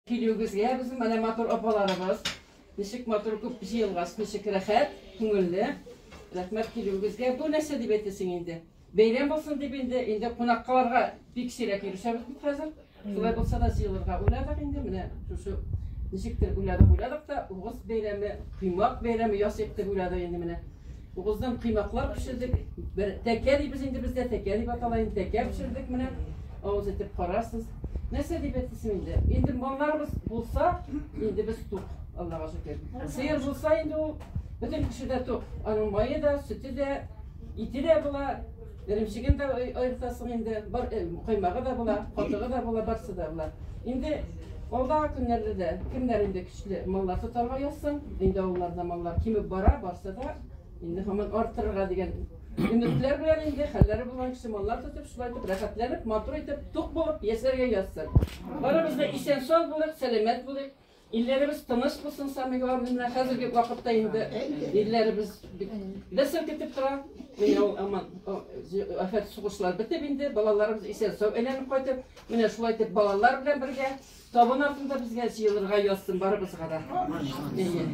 Килүегезгә, безнең менә матур апаларыбыз. Ничек матур күп җыелгач, ничек рәхәт, күңелле. Рәхмәт килүегезгә. Бу нәрсә дип әйтәсең инде? Бәйрәм булсын дип инде, инде кунаккаларга бик сирәк йөрешәбез бит хәзер. Шулай булса да җыелырга уйладык инде, менә шушы ничектер уйладык, уйладык та, Угыз бәйрәме, коймак бәйрәме ясыйк дип уйладык инде менә. Угыздан коймаклар пешердек. Бер тәкә дибез инде бездә, тәкә дип атала инде, тәкә пешердек менә. Авыз итеп карарсыз. Нәрсә дип әйтәсең инде? Инде малларыбыз булса, инде без тук, Аллага шөкер. Сыер булса инде ул бөтен кеше дә тук. Аның мае да, сөте дә, ите дә була, эремчеген дә аертасың инде, бар коймагы да була, катыгы да була, барсы да була. Инде алдагы көннәрдә дә кемнәр инде көчле маллар тотарга язсын, инде авылларда маллар кимеп бара, барса да, инде һаман арттырырга дигән өметләр белән инде хәлләре булган кеше маллар тотып, шулай итеп рәхәтләнеп, матур итеп, тук булып яшәргә язсын. Барыбыз да исән-сау булыйк, сәламәт булыйк. Илләребез тыныч булсын, самый главный, менә хәзерге вакытта инде илләребез бик дә селкетеп тора. Менә ул аман афәт сугышлар бетеп инде, балаларыбыз исән-сау әйләнеп кайтып, менә шулай итеп балалар белән бергә табын артында безгә җыелырга язсын барыбызга да. Әйе.